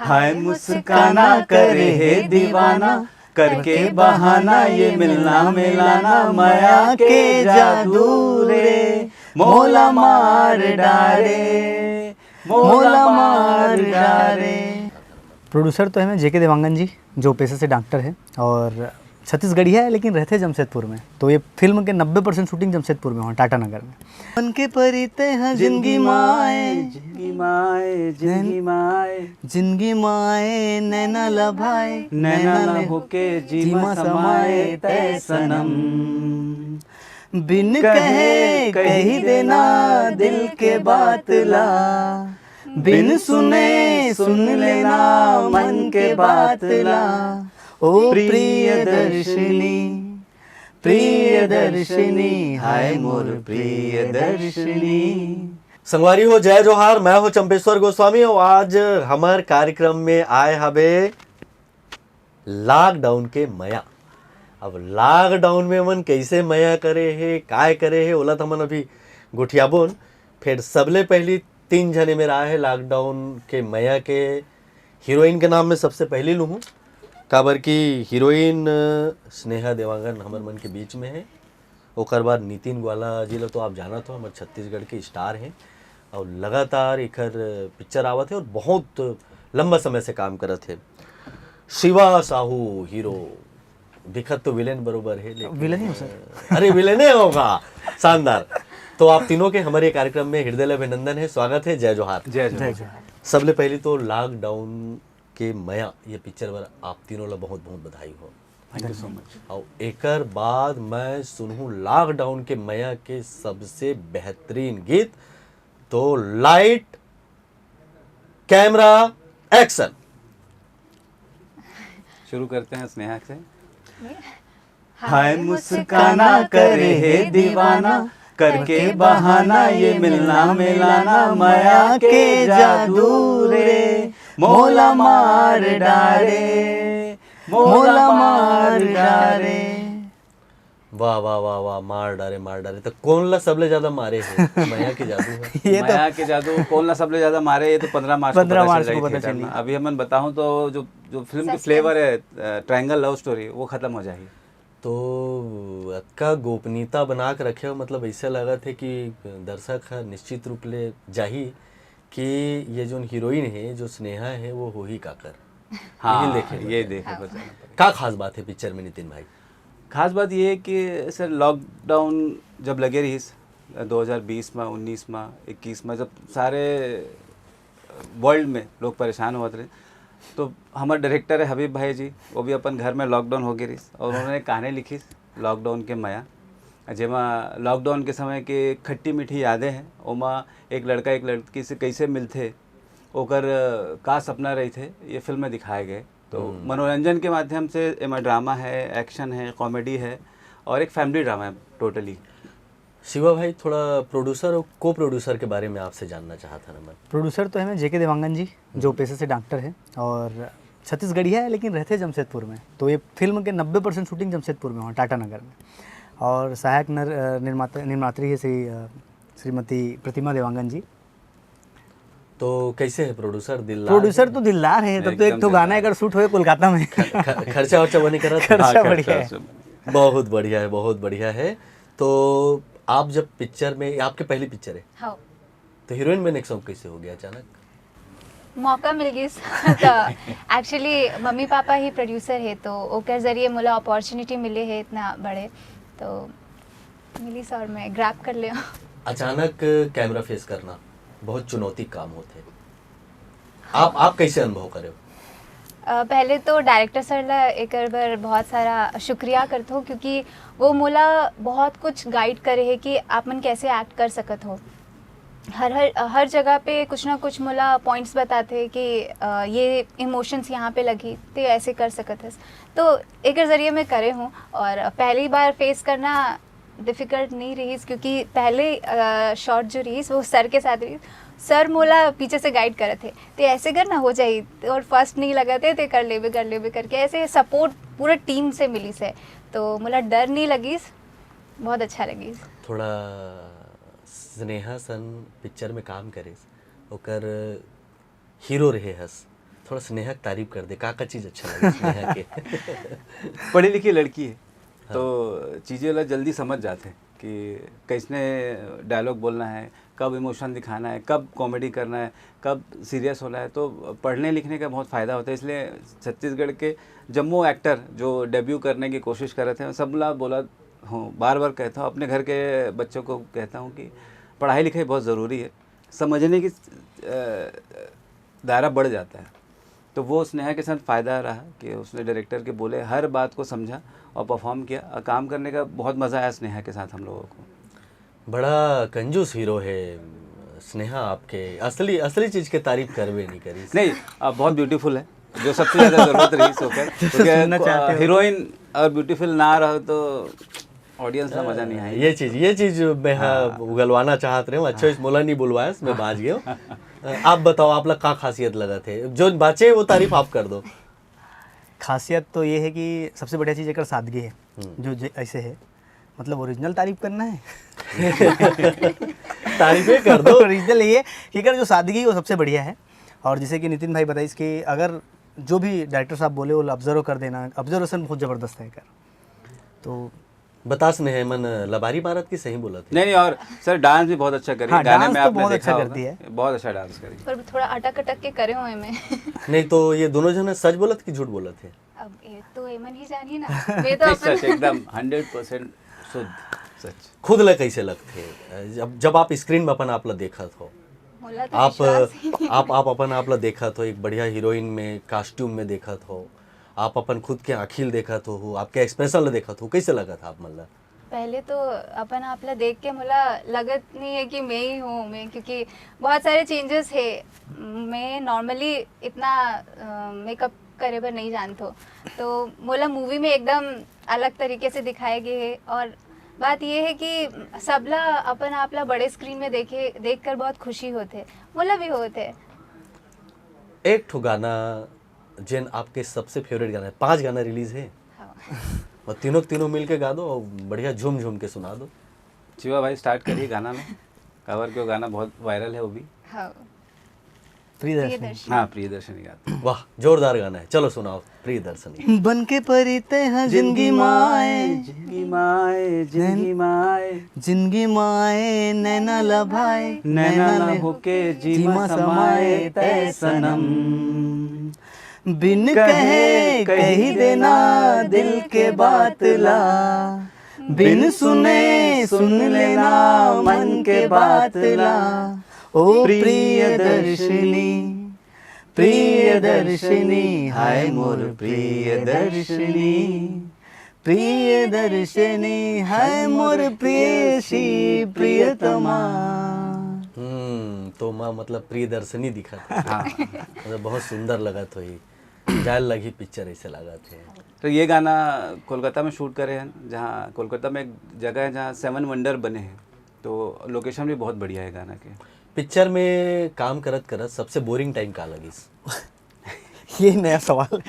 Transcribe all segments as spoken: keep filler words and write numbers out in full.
हाय मुस्काना करे हे दीवाना, करके बहाना ये मिलना मिलाना, मया के जादू रे, मोला मार डारे, मोला मार डारे। प्रोड्यूसर तो है मैं जेके देवांगन जी, जो पेशे से डॉक्टर है और छत्तीसगढ़िया है, लेकिन रहते जमशेदपुर में। तो ये फिल्म के नब्बे परसेंट शूटिंग जमशेदपुर में हुआ, टाटा नगर में। मन के परी तैं हा जिंदगी माए, जिंदगी माए, जिंदगी माए। जिंदगी माए, नैना लभाए, नैना नैना ले होके जीमा जीमा समाए समाए तै तै सनम। सनम। बिन कहे कही देना दिल के बात ला, बिन सुने सुन लेना मन के बात ला। ओ प्रिय दर्शनी, प्रिय दर्शनी, हाय मोर प्रिय दर्शनी। संगवारी हो, जय जोहार, मैं हो चंपेश्वर गोस्वामी और आज हमर कार्यक्रम में आए हबे लॉकडाउन के मया। अब लॉकडाउन में हमन कैसे मया करे हे, काय करे हे, ओला तो हमन अभी गोठियाबोन। फिर सबले पहली तीन झने मेर आए हे लॉकडाउन के मया के हीरोइन के नाम में सबसे पहली लूहूँ, काबर कि हीरोइन, अ, स्नेहा देवांगन हमर मन के बीच में है। ओकर बाद नितिन ग्वाला जी ला तो आप जानत हो, हमर छत्तीसगढ़ के स्टार हैं और लगातार एकर पिक्चर आवत है और बहुत लंबा समय से काम करत है। शिवा साहू हीरो, दिखत तो विलेन बरोबर है, लेकिन विलेन ही हो, सर। अरे, विलेन ही होगा, शानदार। तो आप तीनों के हमारे कार्यक्रम में हृदय अभिनंदन है, स्वागत है, जय जोहार। जय जय जोहार। जोहार। सबले पहली तो लॉकडाउन के मया ये पिक्चर बर आप तीनों ला बहुत बहुत बधाई हो। Thank you so much। और एकर बाद मैं सुनहूँ लॉकडाउन के मया के सबसे बेहतरीन गीत, तो लाइट, कैमरा, एक्शन। शुरू करते हैं स्नेहा से। हाय मुस्काना करे हे दीवाना, करके बहाना ये मिलना मिलाना, मया के जादू रे, मोला मार डारे, मोला मार डारे। वाह, वाह, वाह, वाह, मार डारे, मार डारे। तो कौन ला सबले ज्यादा मारे है? मया के जादू है। ये तो मया के जादू कौन ला सबले ज्यादा मारे, ये तो पन्द्रह मार्च को पन्द्रह पता मार्च चल को रही पता थिएटर चली। में। अभी हमन बताऊं तो जो, जो फिल्म की सस्पेंस। फ्लेवर है, अ, ट्रायंगल लव स्टोरी, वो खत्म हो जाही। तो अतका गोपनीयता बना के रखे हो, मतलब ऐसे लगत है कि दर्शक ह निश्चित रूप ले जाही कि ये जोन हीरोइन है, जो स्नेहा है, वो होही काकर। हाँ, यही देखे ये बर। देखे हाँ। बर जाना पड़ेगा। का खास बात है पिक्चर में, नितिन भाई? खास बात ये है कि सर, लॉकडाउन जब लगे रहिस, दो हज़ार बीस में, उन्नीस में, इक्कीस में, जब सारे वर्ल्ड में लोग परेशान होत रहे, तो हमारे डायरेक्टर है हबीब भाई जी, वो भी अपन घर में लॉकडाउन हो गए रहिस और उन्होंने कहानी लिखिस लॉकडाउन के मया, जेमा लॉकडाउन के समय के खट्टी मीठी यादें हैं, ओमा एक लड़का एक लड़की से कैसे मिलथे, ओकर, अ, का सपना रहिथे, ये फिल्म में दिखाए गए। तो हम्म। मनोरंजन के माध्यम से एमा ड्रामा है, एक्शन है, कॉमेडी है और एक फैमिली ड्रामा है टोटली। शिवा भाई, थोड़ा प्रोड्यूसर और को प्रोड्यूसर के बारे में आपसे जानना चाहत हन हमन। प्रोड्यूसर तो है मैं जेके देवांगन जी, जो हम्म। पेशे से डॉक्टर है और छत्तीसगढ़िया है, लेकिन रहते जमशेदपुर में। तो ये फिल्म के नब्बे परसेंट शूटिंग जमशेदपुर में हुआ, टाटा नगर में। और सहायक नर-, अ, निर्माता, निर्मात्री है श्री, अ, श्रीमती प्रतिमा देवांगन जी। तो कैसे है प्रोड्यूसर, दिलदार प्रोड्यूसर है? तो दिलदार है, तब तो एक एकदम ठो गाना दिलदार। अगर शूट होए कोलकाता में। ख-, ख-, खर्चा वर्चा बनी करत? खर्चा हाँ, बढ़िया खर्चा है। सब। बहुत बढ़िया है, बहुत बढ़िया है। तो आप जब पिक्चर में, आपके पहली पिक्चर है, हाँ। तो हीरोइन बनने का शौक कैसे हो गया अचानक? मौका मिल गइस। तो एक्चुअली मम्मी पापा ही प्रोड्यूसर है, तो ओकर जरिए मोला अपॉर्चुनिटी मिले है इतना बड़े, तो मिलिस और मैं ग्रैब कर ले। अचानक कैमरा फेस करना बहुत चुनौती काम होथे। आप, आप कैसे अनुभव करे हो? अ, पहले तो डायरेक्टर सर ला एकर बर बहुत सारा शुक्रिया करत हो, क्योंकि वो मोला बहुत कुछ गाइड करे है कि आप मन कैसे एक्ट कर सकत हो। हर, हर, हर जगह पे कुछ ना कुछ मोला पॉइंट्स बताथे कि, अ, ये इमोशंस यहाँ पे लगही, ते ऐसे कर सकत हस। तो एकर जरिए मैं करे हूँ और पहली बार फेस करना डिफिकल्ट नहीं रहिस, क्योंकि पहले, अ, शॉट जो रहिस, वो सर के साथ रहिस। सर मोला पीछे से गाइड करत हे, "ते ऐसे कर ना, हो जाही, और फर्स्ट नहीं लगत हे, ते कर लेबे, कर लेबे," करके ऐसे सपोर्ट पूरा टीम से मिलिस हे, तो मोला डर नहीं लगिस, बहुत अच्छा लगिस। थोड़ा स्नेहा सन पिक्चर में काम करिस, ओकर हीरो रहे हस, थोड़ा स्नेहा के तारीफ कर दे, का का चीज अच्छा लगे स्नेहा के? पढ़ी लिखी लड़की है, तो चीज़ें ला जल्दी समझ जाते हैं कि कैसने डायलॉग बोलना है, कब इमोशन दिखाना है, कब कॉमेडी करना है, कब सीरियस होना है। तो पढ़ने लिखने का बहुत फ़ायदा होता है। इसलिए छत्तीसगढ़ के जम्मो एक्टर जो डेब्यू करने की कोशिश कर रहे थे, सब ला बोला हूँ, बार बार कहता हूँ, अपने घर के बच्चों को कहता हूँ कि पढ़ाई लिखाई बहुत ज़रूरी है, समझने की अ, दायरा बढ़ जाता है। तो वो स्नेहा के साथ फ़ायदा रहा कि उसने डायरेक्टर के बोले हर बात को समझा और परफॉर्म किया, और काम करने का बहुत मज़ा आया स्नेहा के साथ हम लोगों को। बड़ा कंजूस हीरो है स्नेहा आपके। असली असली चीज के तारीफ करबे नहीं करी। नहीं, अब बहुत ब्यूटीफुल है, जो सबसे ज़्यादा ज़रूरत रही सो कर, क्योंकि सुनना चाहते हो। हीरोइन और ब्यूटीफुल ना रहो तो ऑडियंस का मज़ा नहीं आएगा। ये चीज ये चीज मैं हाँ, उगलवाना चाहत रहे हूँ। अच्छा, इस मोला नहीं बुलवाया, मैं बाज गया हूँ। आप बताओ, आप लोग का खासियत लगा थे जो बाचे वो तारीफ आप कर दो। खासियत तो ये है कि सबसे बढ़िया चीज़ एक सादगी है, जो ज- ऐसे है, मतलब ओरिजिनल तारीफ करना है। तारीफें कर दो। ओरिजिनल ये है कि अगर जो सादगी है वो सबसे बढ़िया है। और जैसे कि नितिन भाई बताइस कि अगर जो भी डायरेक्टर साहब बोले वो ऑब्जर्व कर देना, ऑब्जर्वेशन बहुत ज़बरदस्त है कर। तो बतास में है मन लबारी मारत की सही बोलत है। नहीं नहीं, और सर डांस भी बहुत अच्छा करी, हाँ, गाने डांस में तो आपने बहुत देखा अच्छा होगा, करती है। बहुत अच्छा डांस करी। पर थोड़ा अटक अटक के करे हुए मैं। नहीं तो ये दोनों जन सच बोलत कि झूठ बोलत है? अब ये तो एमन ही जानी ना, मैं तो नहीं अपन सच, एकदम हंड्रेड परसेंट शुद्ध सच। खुद ला कैसे लगते हैं जब जब आप स्क्रीन में अपन आप ला देखत हो? मोला तो आप विश्वास ही नहीं। आप आप अपन आप ला देखत हो, एक बढ़िया हीरोइन में कॉस्ट्यूम में देखत हो, आप अपन खुद के आँखी ल देखत हो, आपके एक्सप्रेशन ला देखत हो, कैसे लगत आप मन ला? पहले तो अपन आप ला देख के मोला लगत नहीं है कि मैं ही हूँ मैं, क्योंकि बहुत सारे चेंजेस है। मैं नॉर्मली इतना मेकअप करे बर नहीं जानतो, तो मोला मूवी में एकदम अलग तरीके से दिखाए गए है। और बात ये है कि सबला अपन आप ला बड़े स्क्रीन में देखे देख कर बहुत खुशी होते, मोला भी होते। एक ठो गाना जेन आपके सबसे फेवरेट गाना है, पांच गाना रिलीज है हाँ। और तीनों तीनों मिलके गा दो और बढ़िया झूम झूम के सुना दो। शिवा भाई स्टार्ट करिए गाना में, कवर क्यों गाना बहुत वायरल है वो भी। हाँ। प्रियदर्शन। प्रियदर्शन। हाँ, प्रियदर्शनी गाते। वाह, जोरदार गाना है, चलो सुनाओ प्रियदर्शनी। बन के परी तै हा जिंदगी माए, जिंदगी माए, जिंदगी माए। जिंदगी माए नैना लभाए, नैना ला होके जीमा समाए तै सनम। बिन कहे कही देना दिल के बात ला, बिन सुने सुन लेना मन के बात ला। ओ प्रियदर्शनी, प्रियदर्शनी, हाय मोर प्रियदर्शनी, प्रियदर्शनी, हाय मोर प्रियसी प्रियतमा। हम्म, तो माँ मतलब प्रियदर्शनी दिखत है। मतलब बहुत सुंदर लगत होही। जाए लगी पिक्चर ऐसे लागत है। तो ये गाना कोलकाता में शूट करे हैं, जहाँ कोलकाता में एक जगह है जहाँ सेवन वंडर बने हैं, तो लोकेशन भी बहुत बढ़िया है गाना के। पिक्चर में काम करत करत सबसे बोरिंग टाइम का लगिस? ये नया सवाल।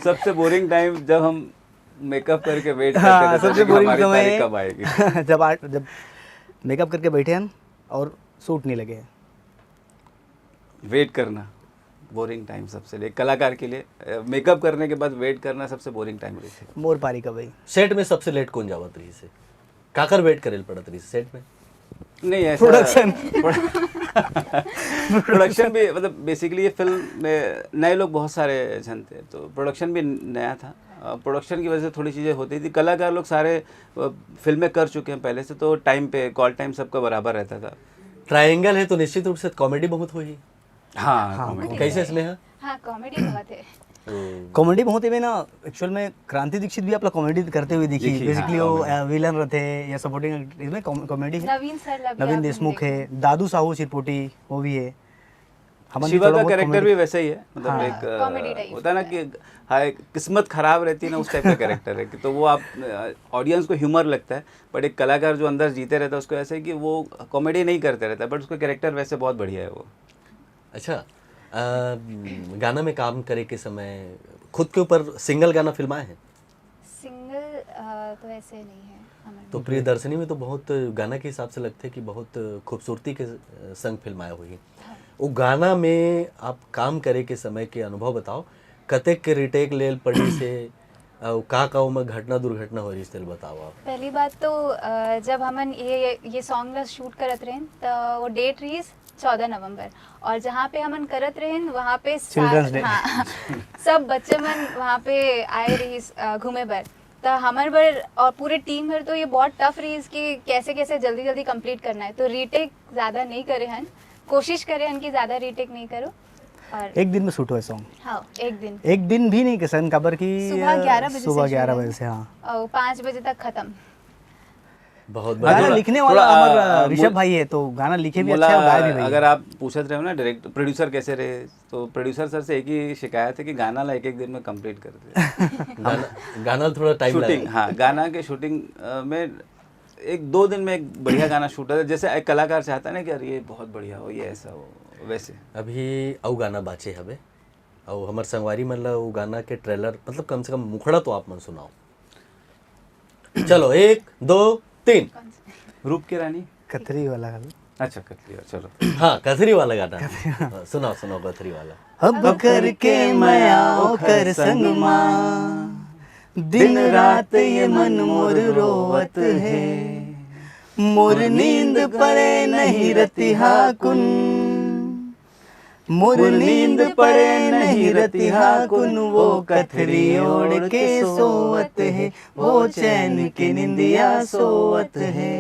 सबसे बोरिंग टाइम जब हम मेकअप करके वेट हाँ, करते रहते सबसे थे कि बोरिंग हमारी समय तारीख है। कब आएगी। जब आर्ट जब मेकअप करके बैठे हैं और शूट नहीं लगे हैं। वेट करना बोरिंग टाइम सबसे लिए कलाकार के लिए। मेकअप करने के बाद वेट करना सबसे बोरिंग टाइम रहती है। मोर पारी का भाई। सेट में सबसे लेट कौन जावत रहिस? काकर वेट करे ल पड़त रहिस सेट में? नहीं, ऐसा प्रोडक्शन। प्रोडक्शन भी, मतलब बेसिकली ये फिल्म में नए लोग बहुत सारे झन थे, तो प्रोडक्शन भी नया था। प्रोडक्शन की वजह से थोड़ी चीज़ें होती थी। कलाकार लोग सारे अ, फिल्में कर चुके हैं पहले से, तो टाइम पे कॉल टाइम सबका बराबर रहता था। ट्रायंगल है तो निश्चित रूप से कॉमेडी बहुत होही। हाँ, हाँ, कॉमेडी। कैसे स्नेहा? हाँ, कॉमेडी बहुत है। कॉमेडी बहुत है ना। एक्चुअल में क्रांति दीक्षित भी आप लोग कॉमेडी करते हुए दिखी। दिखी, बेसिकली हाँ, वो कॉमेडी। विलन रहते हैं या सपोर्टिंग, इसमें कॉमेडी है। नवीन सर ला भी नवीन आप देशमुख देखें। है, दादू साहू चिरपोटी वो भी है। हमन भी शिवा थोड़ा का बहुत कैरेक्टर कॉमेडी भी वैसा ही है, मतलब हाँ। एक अ, कॉमेडी टाइप होता है ना कि हाँ, एक किस्मत खराब रहती है ना, उस टाइप का कैरेक्टर है कि तो वो आप ऑडियंस को ह्यूमर लगता है, बट एक कलाकार जो अंदर जीते रहता है उसको ऐसे है कि वो कॉमेडी नहीं करते रहता, बट उसका कैरेक्टर वैसे बहुत बढ़िया है वो। अच्छा, अ, गाना में काम करे के समय खुद के ऊपर सिंगल गाना फिल्माए हैं? सिंगल अ, तो ऐसे नहीं है हमारे। तो प्रियदर्शनी में तो बहुत गाना के हिसाब से लगते कि बहुत खूबसूरती के संग फिल्माए हुई। वो गाना में आप काम करे के समय के अनुभव बताओ, कतेक के रिटेक लेल पड़ी से, अउ का का ओमा घटना दुर्घटना हो रही से बताओ आप। पहली बात तो अ, जब हमन ये ये सॉन्ग ला शूट करत रहेन, तो वो डेट रहीस चौदह नवंबर, और जहाँ पे हमन करत रहेन, वहाँ पे सा- Children's Day। हाँ, सब बच्चे मन वहाँ पे आए रहीस अ, घूमे बर। तो हमर बर और पूरे टीम भर तो ये बहुत टफ रहीस कि कैसे कैसे जल्दी जल्दी कंप्लीट करना है। तो रीटेक ज़्यादा नहीं करे हन, कोशिश करे हन कि ज़्यादा रीटेक नहीं करो। और एक दिन में शूट हुआ सॉन्ग। हाँ, एक दिन। एक दिन भी नहीं किसन, काबर कि सुबह ग्यारह बजे से सुबह शुरू ग्यारह हुआ। बजे से, हाँ। और पाँच बजे तक खत्म। बहुत गाना बढ़िया। लिखने वाला हमारा ऋषभ भाई है, तो गाना लिखे भी अच्छा है और गाए भी भैया। अगर आप पूछत रहे हो ना डायरेक्ट प्रोड्यूसर कैसे रहे, तो प्रोड्यूसर सर से एक ही शिकायत है कि गाना ला एक एक दिन में कंप्लीट कर दे। गाना, गाना थोड़ा टाइम शूटिंग, लगा। हाँ, गाना के शूटिंग अ, में एक दो दिन में एक बढ़िया गाना शूट है। जैसे एक कलाकार चाहता है ना कि यार ये बहुत बढ़िया हो, ये ऐसा हो, वैसे। अभी अउ गाना बाचे हवे, अउ हमर संगवारी मन ला वो गाना के ट्रेलर, मतलब कम से कम मुखड़ा तो आप मन सुनाओ। चलो, एक, दो, तीन। रूप के रानी। कथरी वाला गाना। अच्छा, कथरी, चलो। हाँ, कथरी वाला गाना। हाँ, सुनाओ, सुनाओ कथरी वाला। अब करके मया ओकर संग मा, दिन रात ये मन मोर रोवत है। मोर नींद पड़े नहीं रतिहा कुन, मोर नींद पड़े नहीं रतिहा कुन, वो कथरी ओढ़ के सोवत है, वो चैन के निंदिया सोवत है।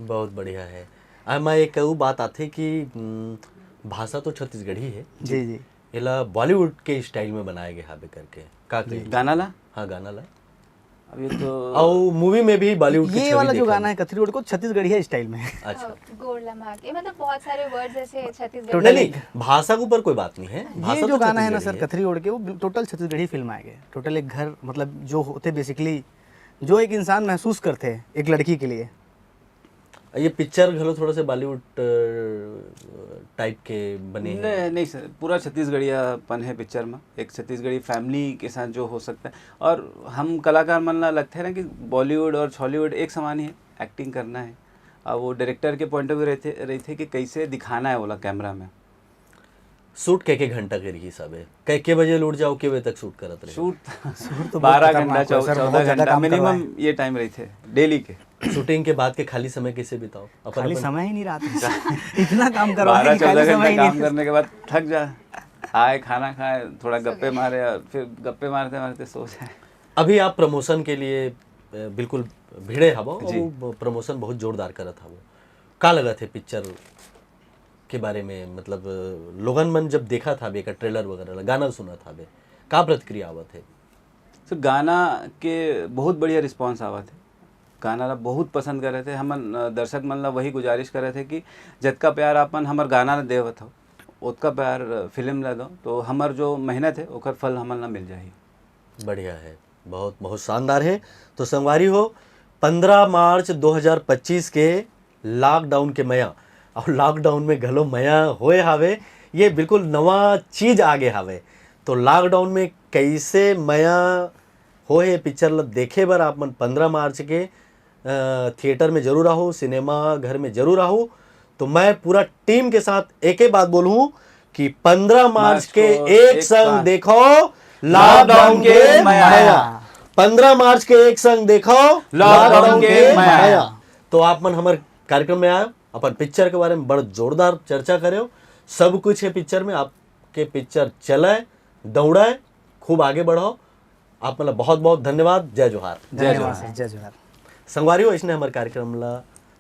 बहुत बढ़िया है। आ, मैं एक वो बात आथे कि हम्म, भाषा तो छत्तीसगढ़ी है, जी जी। एला बॉलीवुड के स्टाइल में बनाए गए हाबे करके का कही? गाना ला। हाँ, गाना ला। अब ये तो और मूवी में भी बॉलीवुड के ये छवि वाला जो देखा गाना मैं। है कथरी ओढ़ के, वो छत्तीसगढ़िया स्टाइल में है। अच्छा। गोड़ लम्हा के, मतलब बहुत सारे वर्ड्स ऐसे छत्तीसगढ़ी। नहीं, नहीं, भाषा के ऊपर कोई बात नहीं है। भाषा ये जो तो गाना है ना छत्तीसगढ़ी सर, कथरी ओढ़ के, वो टोटल छत्तीसगढ़ी फिल्म आएगी। टोटल एक घर, मतलब जो होते बेसिकली, जो एक इंसान महसूस करते हैं एक लड़की के लिए। ये पिक्चर घलो थोड़ा से बॉलीवुड टाइप के बने हैं। नहीं, नहीं सर, पूरा छत्तीसगढ़ियापन है पिक्चर में। एक छत्तीसगढ़ी फैमिली के साथ जो हो सकता है। और हम कलाकार मन ला लगते हैं ना कि बॉलीवुड और छॉलीवुड एक समान ही है, एक्टिंग करना है। अब वो डायरेक्टर के पॉइंट ऑफ व्यू रहते रहते कि कैसे दिखाना है वाला कैमरा में। शूट के के घंटा के रही सब है? के के बजे लौट जाओ, के बजे तक शूट करत रहे? शूट शूट तो बहुत बारह खतरनाक घंटा है सर, चौदह बहुत ज़्यादा घंटा काम करवाए। मिनिमम ये टाइम रहते डेली के। शूटिंग के बाद के खाली समय कैसे बिताओ? अपन खाली अपन समय ही नहीं रहा था। इतना काम करवाए बारह कि खाली चौदह समय घंटा ही नहीं काम करने के बाद थक जा, आए खाना खाए, थोड़ा गप्पे मारे और फिर गप्पे मारते मारते सो जाए। अभी आप प्रमोशन के लिए अ, बिल्कुल भिड़े हवो, जी। वो प्रमोशन बहुत जोरदार करत हवो। का लगत है पिक्चर के बारे में, मतलब अ, लोगन मन जब देखा था बेका ट्रेलर वगैरह ला, गाना सुना था बे, का प्रतिक्रिया आवत है? तो गाना के बहुत बढ़िया रिस्पॉन्स आवत है। गाना ला बहुत पसंद करे थे हमन। अ, दर्शक मन ला वही गुजारिश करे थे कि जतका प्यार आपन हमर गाना ला देवत हो, ओतका प्यार अ, फिल्म ला दो, तो हमर जो मेहनत है ओकर फल हमन ला मिल जाही। बढ़िया है, बहुत बहुत शानदार है। तो संगवारी हो, पंद्रह मार्च दो हज़ार पच्चीस के लॉकडाउन के मया, और लॉकडाउन में घलो मया होए हावे, ये बिल्कुल नवा चीज आगे हावे। तो लॉकडाउन में कैसे मया होए पिक्चर ल देखे बर आप मन पंद्रह मार्च के अ, थिएटर में जरूर आहू, सिनेमा घर में जरूर आहू। तो मैं पूरा टीम के साथ एक ही बात बोलूँ कि पंद्रह मार्च मार्च के को एक एक संग साथ देखो लॉकडाउन के मया। मया। पंद्रह मार्च के एक संग देखो लॉकडाउन के मया। तो आप मन हमर कार्यक्रम में आयो, अपन पिक्चर के बारे में बड़ जोरदार चर्चा करे, सब कुछ है पिक्चर में। आपके पिक्चर चले, दौड़े, खूब आगे बढ़ो। आप मन ला बहुत बहुत धन्यवाद। जय जोहार। जय धन्यवाद जोहार। सर, जय जोहार। संगवारी हो, इसने हमर कार्यक्रम ला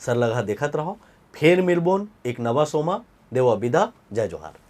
सरलगा देखत रहो। फेर मिलबोन एक नवा सोमा। देवा बिदा। जय जोहार।